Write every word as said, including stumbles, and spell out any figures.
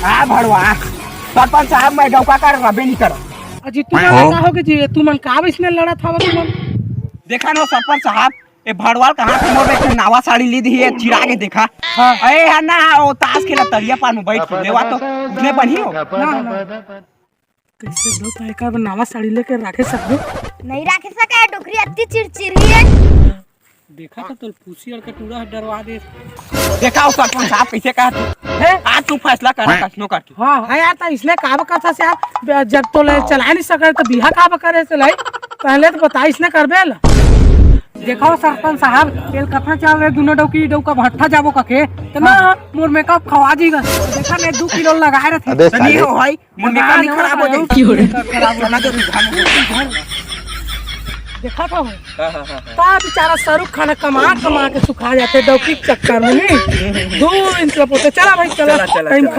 आ भड़वा, सरपंच साहब, मैं डौका कर रबे नहीं कर। अजी, तू मन का होगे जी? तू मन का इसने लड़त हवा तू मन? देखा ना सरपंच साहब, ए भड़वाल कहाँ से मोर एक नावा साड़ी ली दी है, चिरा के देखा। हाँ। ए है ना, वो ताश खेला तरिया पार में बैठ के, लेवा तो उतने बनी हो। ना, ना। कैसे दो तरीका अब नावा साड़ी लेके राखे सकबे? नहीं राखे सके, डोकरी अति चिड़चिड़ी है। देखा तो तोर पूसी अड़ के टूरा डरवा दे। देखा हो सरपंच साहब कैसे कहा तू? हैं? आज तू फैसला करा कसनो करके। हाँ, हाँ यार, त इसने काब करता से यार, जब तो ले चला नहीं सके तो बिहा काब करे से लाई? पहले तो बता, इसने करबे ला। देखा हो सरपंच साहब, तेल कतना चाहो रे, दोनों डौकी डौका भट्ठा जाबो कके, तो ना, मोर मेकअप खवा जी गा। देखा मैं दो किलो लगाए रहते। अबे तो नहीं साले। हो भाई, मोर मेकअप नहीं खराब हो जाए। खराब हो जाए। देखा था हो? हाँ, हाँ, हाँ, हाँ। ता बेचारा शाहरुख खान कमा, कमा के सुखा जाते डौकी के चक्कर में, नहीं? दो इंच का पोते। चला भाई, चला। चला, चला, टाइम चला। खराब।